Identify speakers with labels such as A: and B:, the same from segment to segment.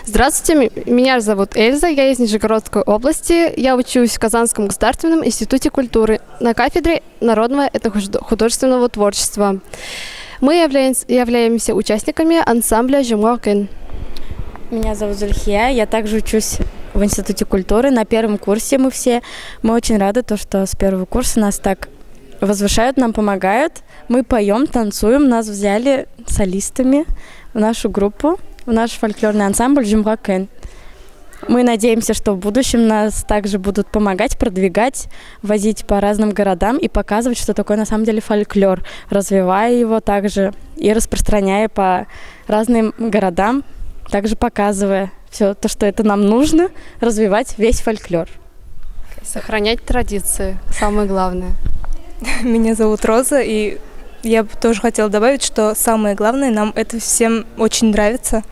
A: Здравствуйте, меня зовут Эльза, я из Нижегородской области. Я учусь в Казанском государственном институте культуры на кафедре народного этнохудожественного творчества. Мы являемся участниками ансамбля «Җомга көн».
B: Меня зовут Зульхия, я также учусь в Институте культуры. На первом курсе мы все. Мы очень рады, то, что с первого курса нас так возвышают, нам помогают. Мы поем, танцуем, нас взяли солистами в нашу группу, в наш фольклорный ансамбль «Җомга көн». Мы надеемся, что в будущем нас также будут помогать, продвигать, возить по разным городам и показывать, что такое на самом деле фольклор, развивая его также и распространяя по разным городам, также показывая все то, что это нам нужно, развивать весь фольклор.
A: Сохранять традиции, самое главное.
C: Меня зовут Роза, и я бы тоже хотела добавить, что самое главное, нам это всем очень нравится.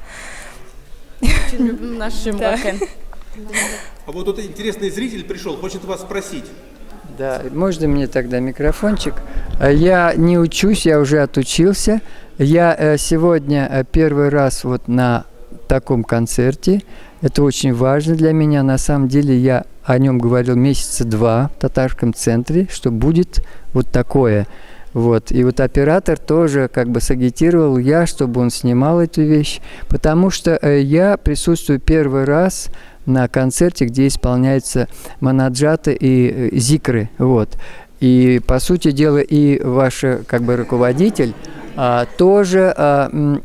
B: Очень любим наш Җомга көн.
D: А вот тут интересный зритель пришел, хочет вас спросить.
E: Да, можно мне тогда микрофончик? Я не учусь, я уже отучился. Я сегодня первый раз вот на таком концерте. Это очень важно для меня. На самом деле я о нем говорил месяца два в татарском центре, что будет вот такое. Вот. И вот оператор тоже как бы сагитировал я, чтобы он снимал эту вещь, потому что я присутствую первый раз на концерте, где исполняются монаджаты и зикры. Вот. И, по сути дела, и ваш как бы руководитель тоже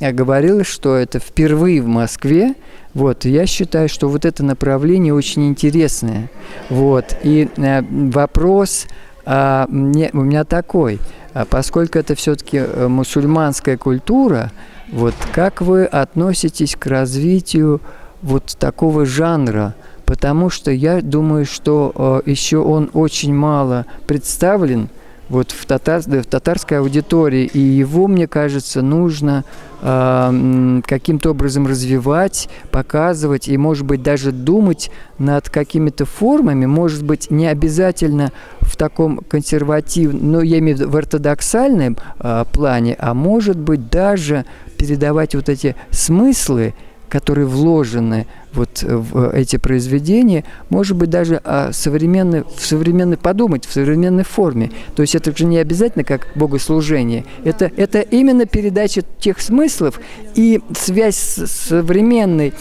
E: говорил, что это впервые в Москве. Вот, я считаю, что вот это направление очень интересное. Вот, и вопрос у меня такой. Поскольку это все-таки мусульманская культура, вот, как вы относитесь к развитию вот такого жанра? Потому что я думаю, что еще он очень мало представлен вот в татарской аудитории, и его, мне кажется, нужно каким-то образом развивать, показывать и, может быть, даже думать над какими-то формами, может быть, не обязательно в таком консервативном, но я имею в виду в ортодоксальном плане, а может быть, даже передавать вот эти смыслы, которые вложены вот в эти произведения, может быть, даже подумать в современной форме. То есть это же не обязательно как богослужение. Это именно передача тех смыслов и связь с современной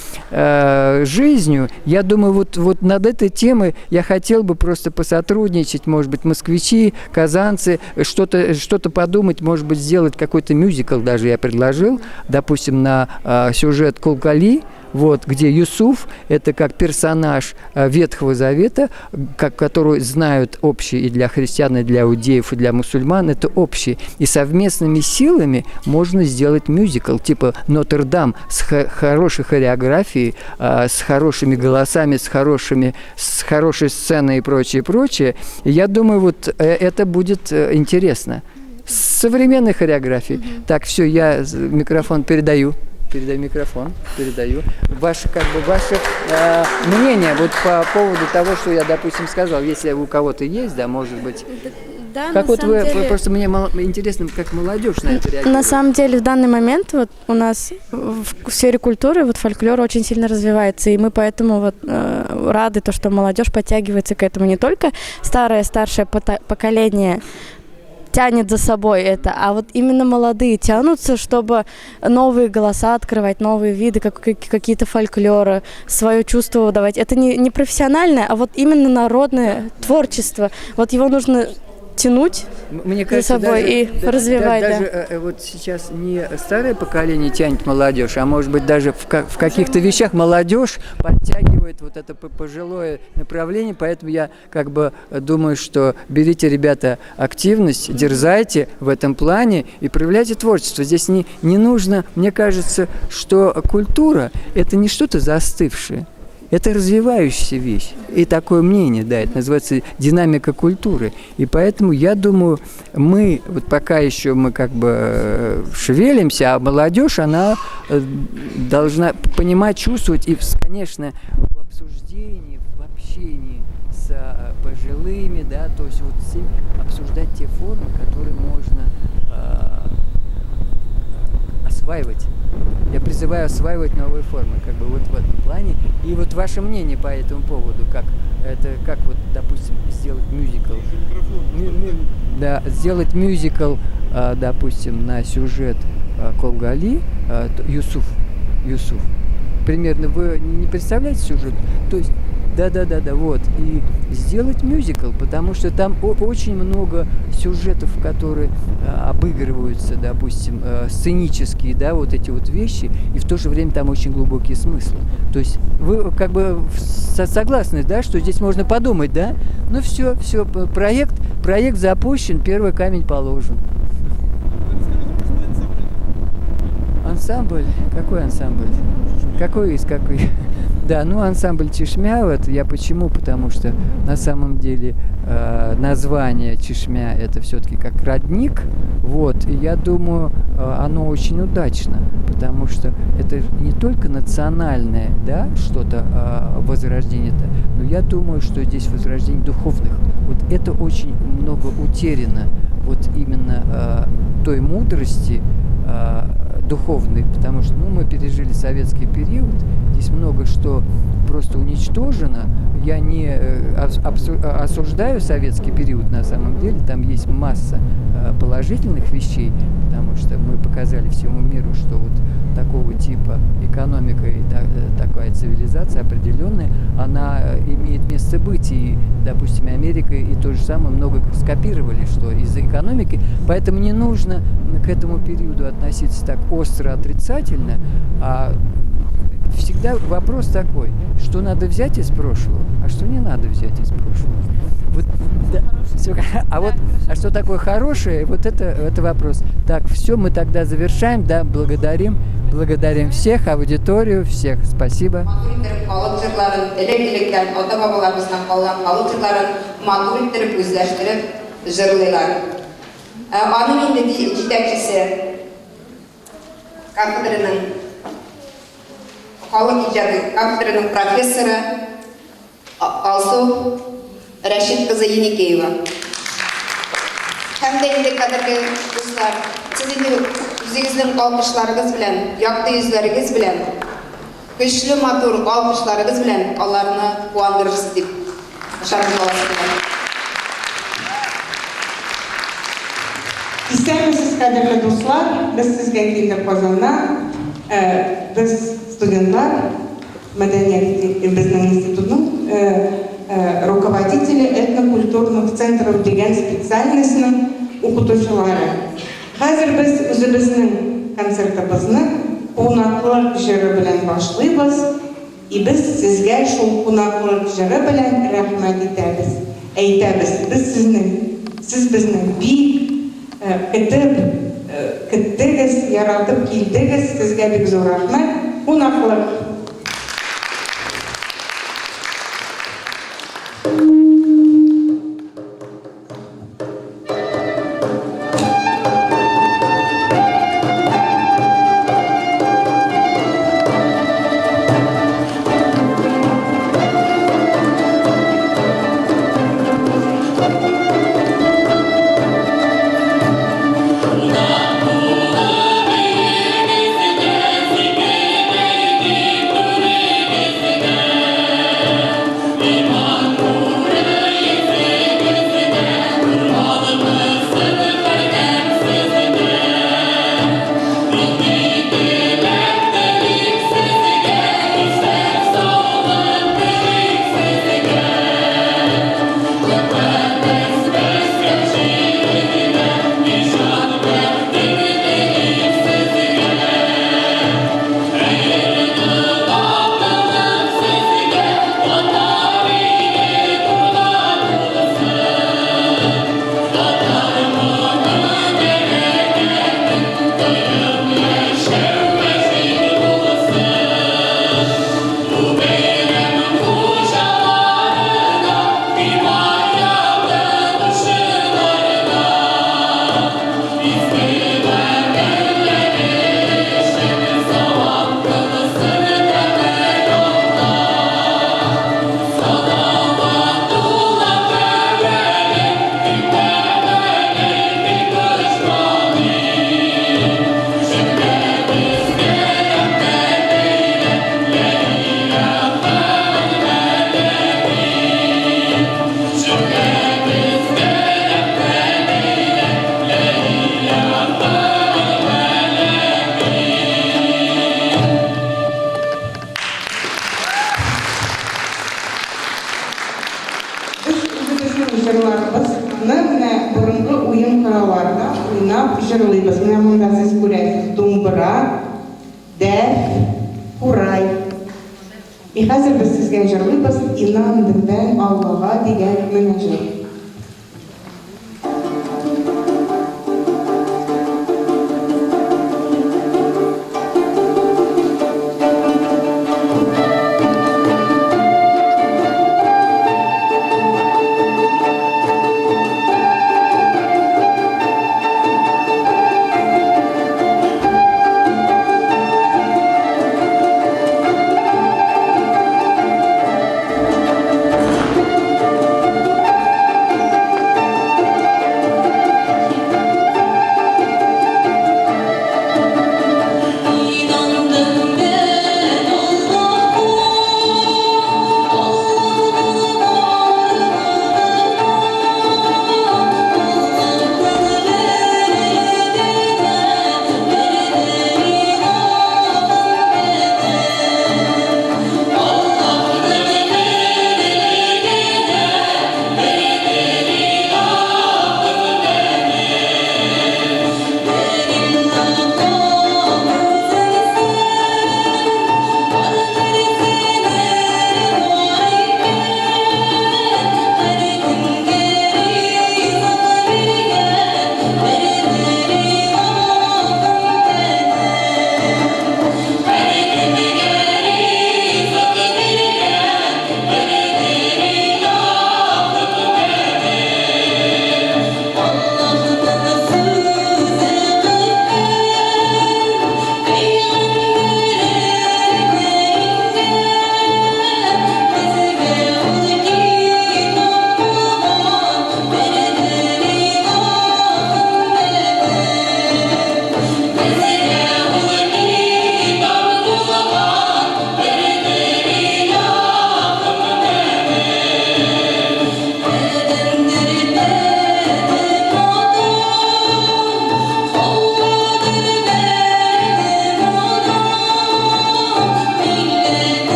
E: жизнью. Я думаю, вот над этой темой я хотел бы просто посотрудничать, может быть, москвичи, казанцы, что-то подумать, может быть, сделать какой-то мюзикл даже я предложил, допустим, на сюжет Кол Гали, вот, где Юсуф – это как персонаж Ветхого Завета, который знают общие и для христиан, и для иудеев, и для мусульман, это общие. И совместными силами можно сделать мюзикл, типа «Нотр-Дам» с хорошей хореографией, с хорошими голосами, с хорошей сценой и прочее, прочее. И я думаю, вот это будет интересно. С современной хореографией. Так, все, я микрофон передаю. Передаю микрофон, передаю. Ваше, как бы, ваше мнение вот по поводу того, что я, допустим, сказал, если у кого-то есть, да, может быть.
B: Да,
E: как вот вы,
B: деле,
E: просто мне интересно, как молодежь на это реагирует.
B: На самом деле, в данный момент вот у нас в сфере культуры вот фольклор очень сильно развивается, и мы поэтому вот рады, то, что молодежь подтягивается к этому. Не только старое, старшее поколение тянет за собой это, а вот именно молодые тянутся, чтобы новые голоса открывать, новые виды, какие-то фольклоры, свое чувство выдавать. Это не профессиональное, а вот именно народное творчество. Вот его нужно тянуть,
E: мне кажется,
B: за собой
E: даже,
B: и развивать.
E: Да, даже вот сейчас не старое поколение тянет молодежь, а может быть даже в каких-то вещах молодежь подтягивает вот это пожилое направление, поэтому я как бы думаю, что берите, ребята, активность, дерзайте в этом плане и проявляйте творчество. Здесь не нужно, мне кажется, что культура – это не что-то застывшее. Это развивающаяся вещь. И такое мнение, да, это называется динамика культуры. И поэтому, я думаю, мы, вот пока еще мы как бы шевелимся, а молодежь, она должна понимать, чувствовать и, конечно, в обсуждении, в общении с пожилыми, да, то есть вот с ними обсуждать те формы, которые можно освоить. осваивать. Я призываю осваивать новые формы, как бы вот в этом плане. И вот ваше мнение по этому поводу, как это, как вот, допустим, сделать мюзикл. Да, сделать мюзикл, допустим, на сюжет Кол Гали, Юсуф, Юсуф. Примерно вы не представляете сюжет? То есть, да-да-да-да, вот. И сделать мюзикл, потому что там очень много сюжетов, которые обыгрываются, допустим, сценические, да, вот эти вот вещи, и в то же время там очень глубокие смыслы. То есть вы как бы согласны, да, что здесь можно подумать, да? Ну все, все, проект запущен, первый камень положен. Ансамбль? Какой ансамбль? Какой из какой? Да, ну ансамбль Чишмя, вот я почему? Потому что на самом деле название Чишмя это все-таки как родник, вот, и я думаю, оно очень удачно, потому что это не только национальное, да, что-то возрождение, но я думаю, что здесь возрождение духовных. Вот это очень много утеряно, вот именно той мудрости, духовный, потому что, ну, мы пережили советский период, здесь много что просто уничтожено. Я не осуждаю советский период на самом деле, там есть масса положительных вещей, потому что мы показали всему миру, что вот такого типа экономика и такая цивилизация определенная, она имеет место быть. И, допустим, Америка и то же самое много скопировали, что из-за экономики. Поэтому не нужно к этому периоду относиться так остро отрицательно, а всегда вопрос такой, что надо взять из прошлого, а что не надо взять из прошлого. Вот, да, всё, а вот, а что такое хорошее, вот это вопрос. Так, все, мы тогда завершаем, да, благодарим, благодарим всех, аудиторию, всех, спасибо.
F: Матур иттереп халык җырларын, элек-электән ата-бабаларыбыздан калган халык җырларын матур иттереп үзләштереп җырлыйлар. Ә, аның инде җитәкчесе кафедраның халык иҗаты кафедраның профессоры Алсу Рәшит кызы Еникеева. Һәм дә инде кадерле дуслар, сез инде үзегезнең алкышларыгыз белән, якты йөзләрегез белән, көчле матур алкышларыгыз белән аларны куандырырсыз дип ышанып каласым килә.
G: Исәнмесез, кадерле дуслар! Без сезгә килдек Казаннан. Без студентлар, мәдәният безнең институтның руководители этнокультурных центров дигән специальностьның укытучылары. Хәзер без үзебезнең концертыбызны кунаклык җыры белән башлыйбыз. И без сезгә шул кунаклык җыры белән рәхмәт итәбез. Әйтәбез, без сезнең, сез безне бик көтеп, көттегез, яратып килдегез, сезгә бик зур рәхмәт. Кунаклык.
H: Кунак булып өегездә.
G: думбыраларда уйнап җырлыйбыз. Менә монда сез күрәсез, думбыра, дәф, курай. И хәзер без сезгә җырлыйбыз Инандым бән Аллага дигән мөнәҗәт.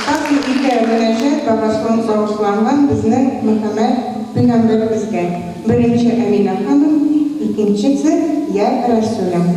G: Тагын ике мөнәҗәт багышланган безнең Мөхәммәд пәйгамбәребезгә. Беренче Әминә ханым, икенчесе Я Рәсүлем.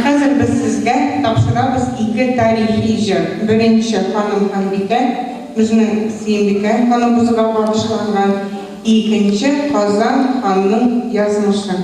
G: хәзер без сезгә тапшырабыз ике тарихи җыр. Беренче Ханым ханбикә, безнең Сөембикә ханыбызга багышланган, икенче Казан ханның язмышы.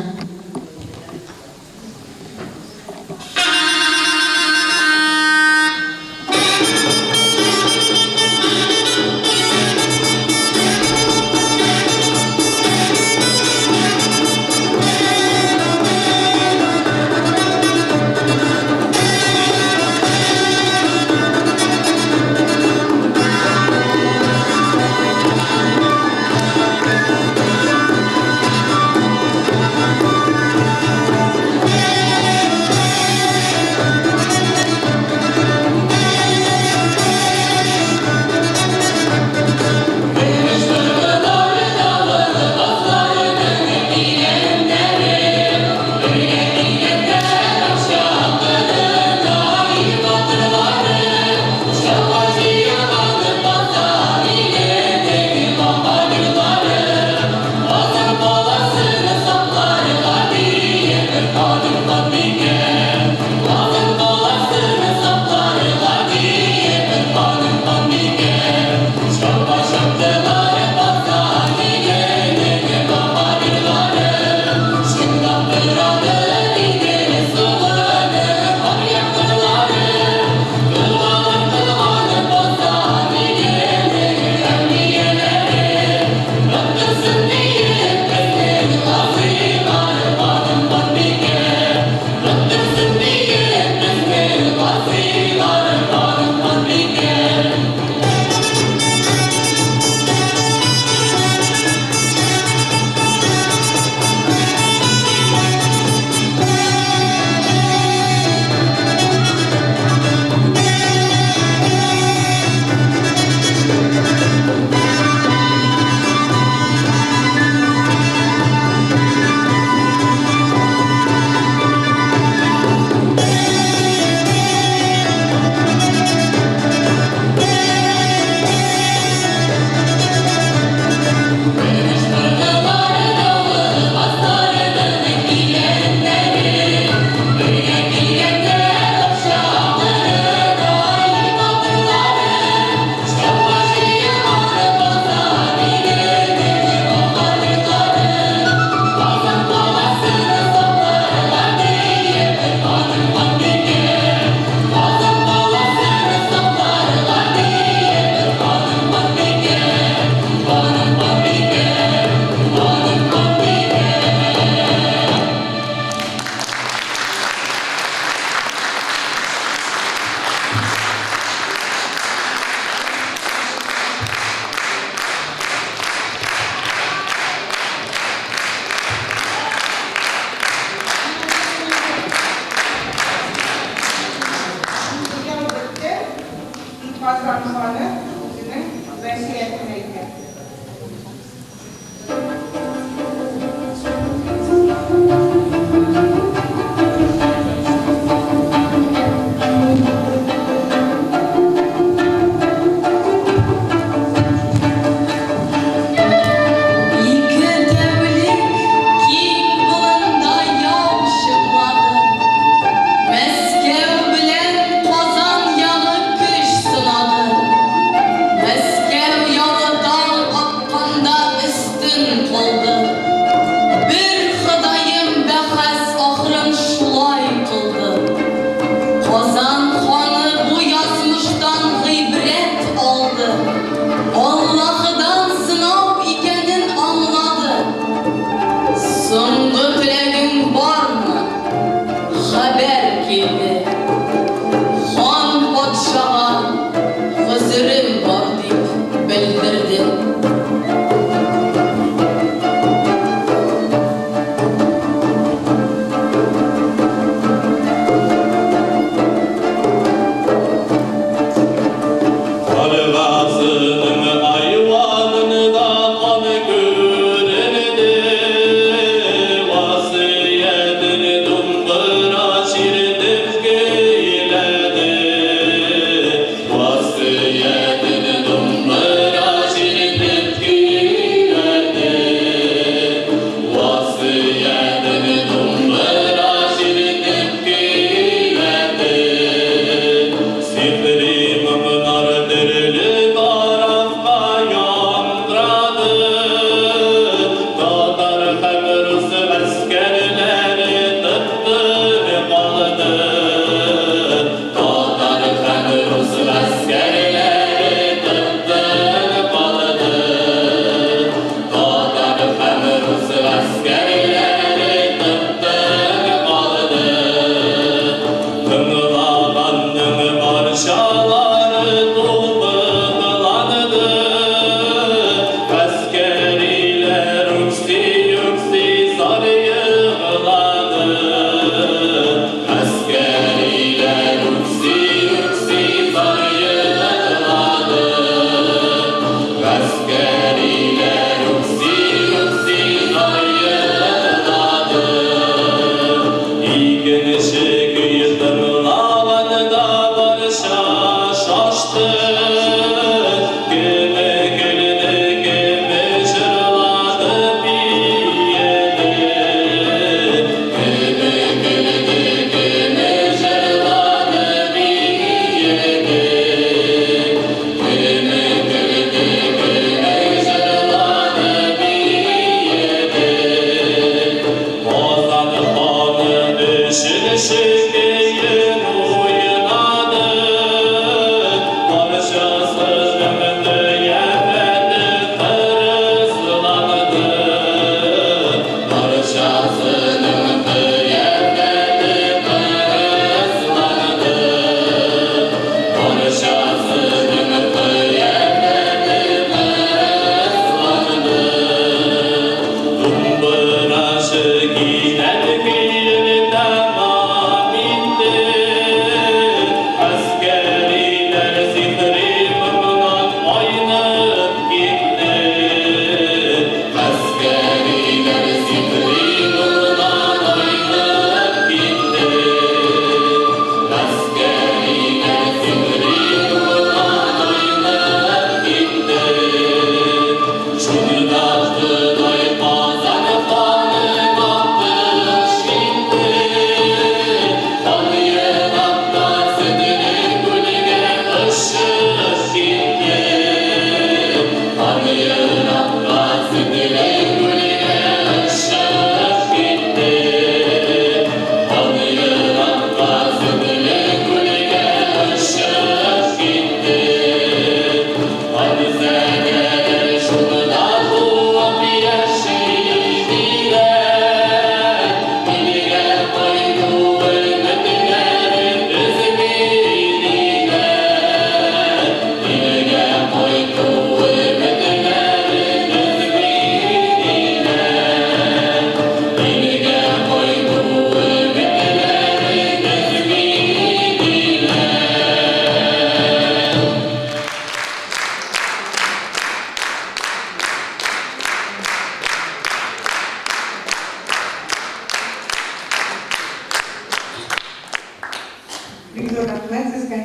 G: Бик зур рәхмәт сезгә.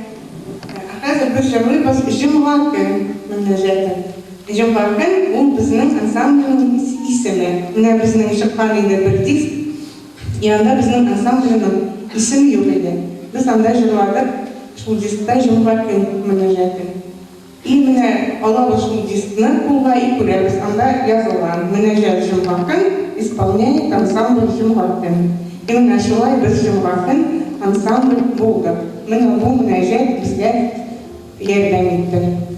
G: Ә хәзер без җырлыйбыз Җомга көн мөнәҗәтен. Җомга көн ул безнең ансамбльнең исеме. Менә безнең чыккан иде бер диск, и анда безнең ансамбльнең исеме юк иде. Без анда җырладык шул дискта Җомга көн мөнәҗәтен. И менә алабыз шул дискны кулга и күрәбез, анда язылган, Мөнәҗәт җомга көн, исполняет ансамбль Җомга көн. И менә шулай без Җомга көн ансамбль булдык. Менә бу мөнәҗәт безгә ярдәм итте.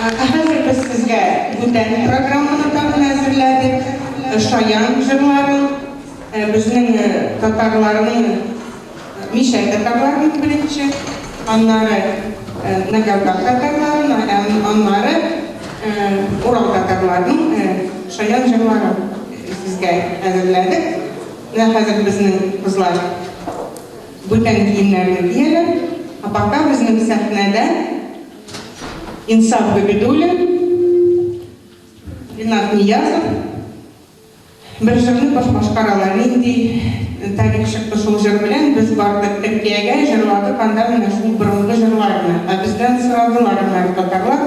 G: Ә хәзер без сезгә бүтән программаны тагын әзерләдек. Шаян җырларын, безнең татарларның, Мишәр татарларының беренче, аннары Нагорбак татарларының, аннары Урал татарларының шаян җырларын сезгә әзерләдек. Менә хәзер безнең кызлар бүтән киемнәрне кияләр. Ә пока безнең сәхнәдә Инсаф Габидуллин, Ринат Ниязов бер җырны башкаралар. Нинди тарих чыкты шул җыр белән, без бардык Төркиягә, җырладык анда менә шул борынгы җырларны. Ә бездән сорадылар менә татарлар,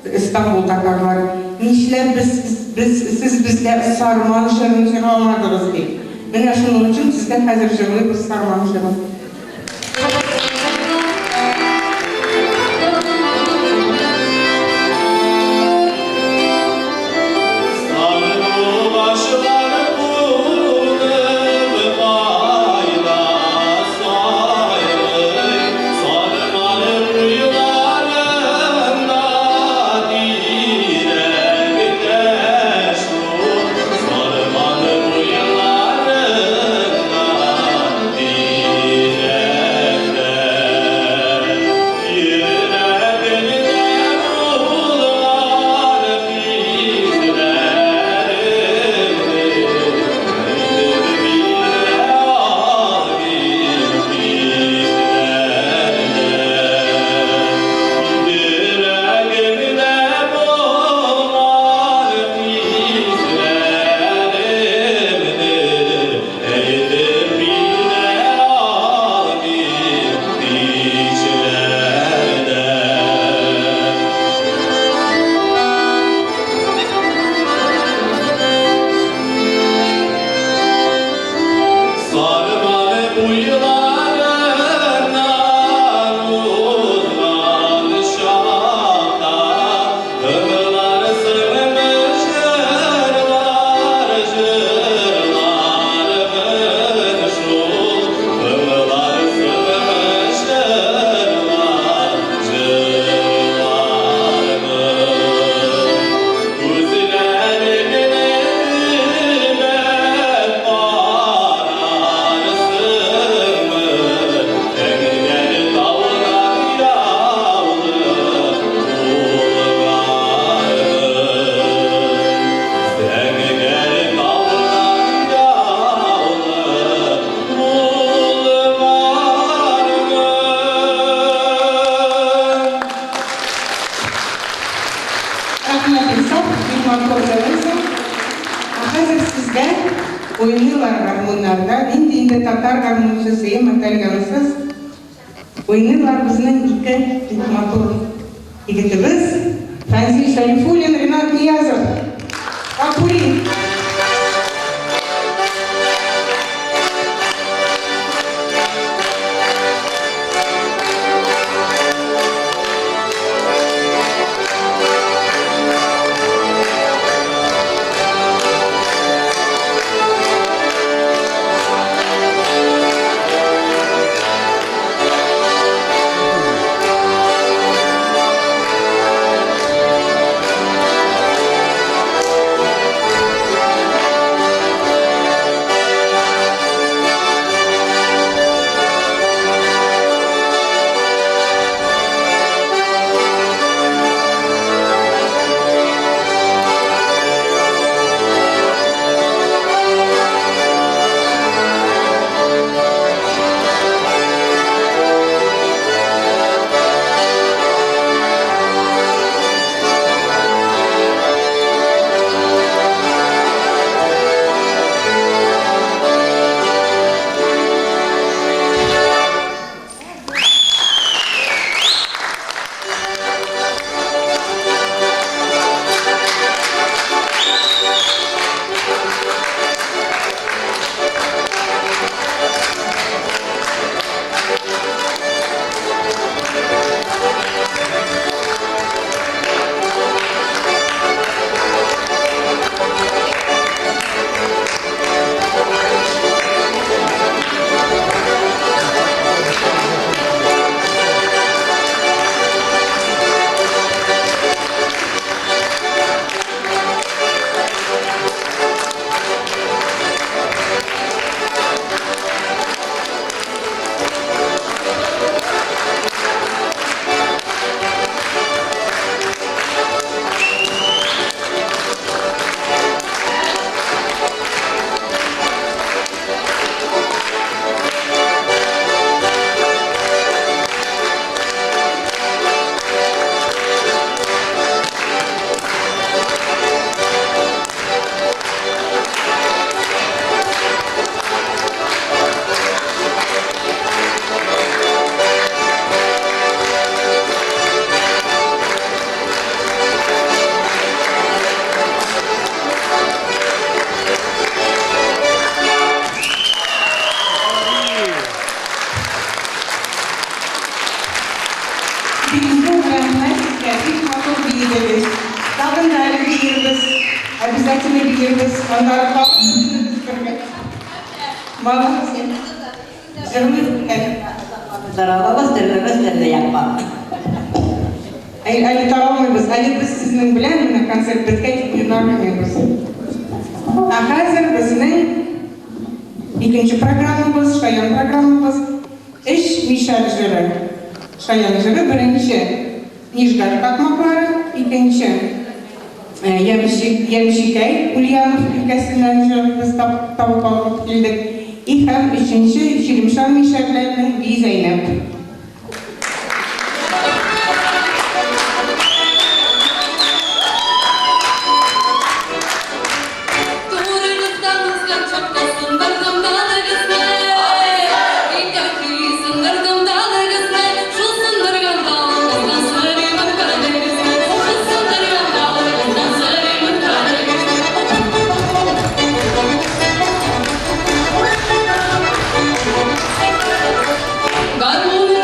G: Истанбул татарлары, нишләп без, без, сез безгә Сарман җырын җырламадыгыз дип. Менә шуның өчен сезгә хәзер җырлыйбыз Сарман җырын. Рәхмәт, Инсаф, бик матур җырлыйсың. Ә хәзер сезгә уйныйлар гармуннарда, нинди инде татар гармунчысы, яме тальянсыз уйныйлар безнең ике бик матур егетебез, Фәнзил Шәрифуллин, Ринат Ниязов. Гафури! Обязательно биербез. Аннары тагын бөтенебез бергә. Молодцы. Җырлыйк әле.
H: Таралабыз, төрлебез төрле якка.
G: Әле, әле таралмыйбыз. Әле без сезнең белән менә концерт беткәч уйнар уйныйбыз. Ә хәзер безнең икенче программабыз, шаян программабыз Өч мишәр җыры. Шаян җыры беренче Нижгар такмаклары, икенче Ямщик, Ямщикәй, Ульянов өлкәсеннән җыр без табып алып килдек. И һәм өченче Чилемшан мишәрләренең Би Зәйнәп.
I: Гармун.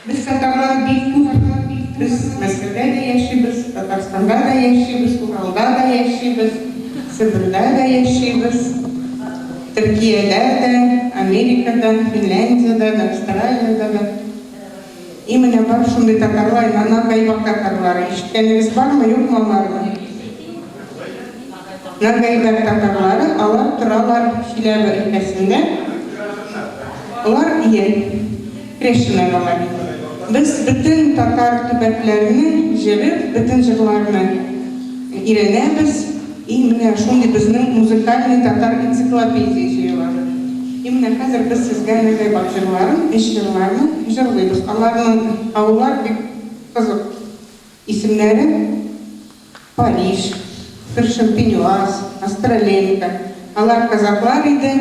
G: Без татарлар бик күп. Без Мәскәүдә дә яшибез, Татарстанда да яшибез, Уралда да яшибез, Себердә дә яшибез, Төркиядә дә, Америкада, Финляндиядә дә, Австралиядә дә. И менә бар шундый татарлар, Нагайбак татарлары. Ишеткәнегез бармы, юкмы аларны? Нагайбак татарлары, алар торалар Чиләбе өлкәсендә. Алар ие, кряшеннар алар. Без бөтен татар төбәкләренең җыры, бөтен җырларны өйрәнәбез. И менә шундый безнең музыкальный татар энциклопедия җыела. И менә хәзер без сезгә нагайбак җырларын, өч җырларны җырлыйбыз. Аларның авыллар бик кызык исемнәре. Париж, Фершампенуаз, Остроленко. Алар казаклар иде,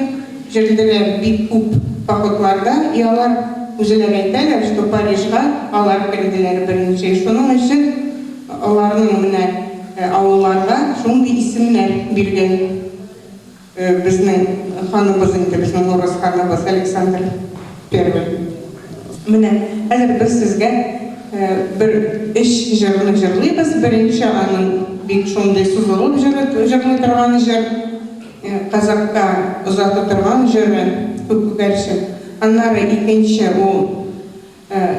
G: җөрделәр бик күп походларда, и алар үзеләр әйтәләр, что Парижга алар керделәр беренче. Шуның өчен аларның менә авылларга шундый исемнәр биргән безнең ханыбыз инде, безнең урыс ханыбыз Александр Первый. Менә хәзер без сезгә бер өч җырны җырлыйбыз. Беренче аның бик шундый сузылып җырлый торган җыр, казакка озата торган җыры Күк күгәрчен. Аннары икенче ул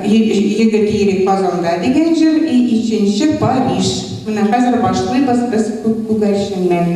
G: Егет йөри Казанда дигән җыр и өченче Париж. Менә хәзер башлыйбыз без Күк күгәрченнән.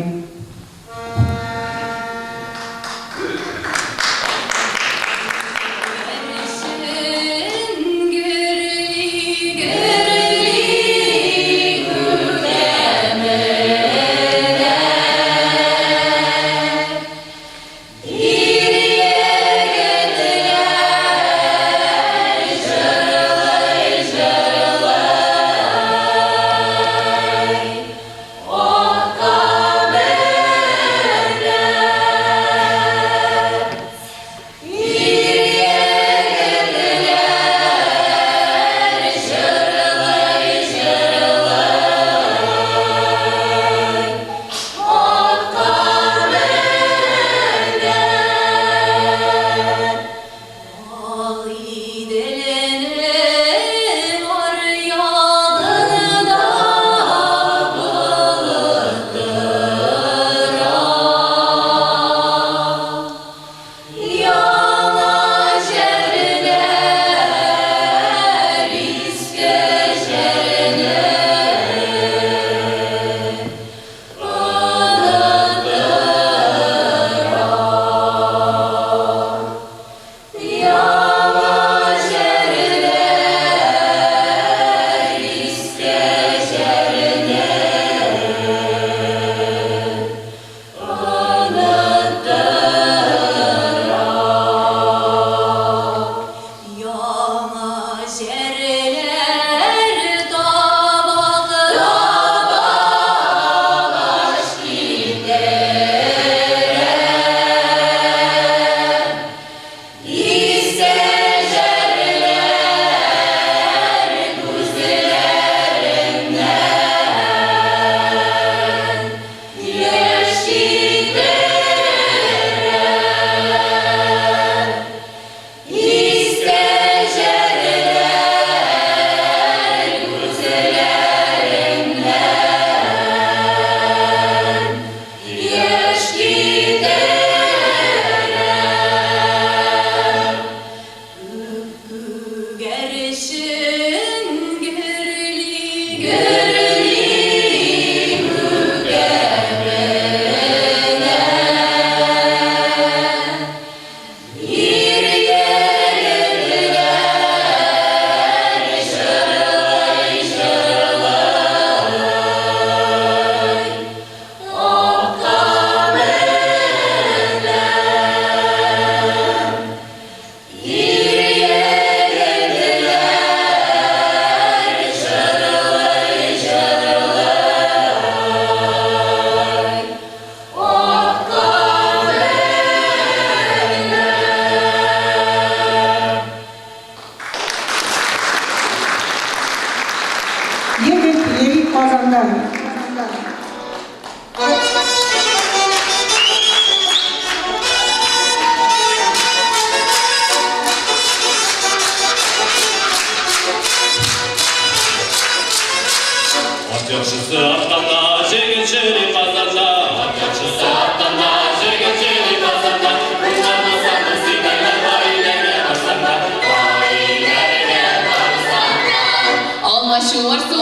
I: Ачулар.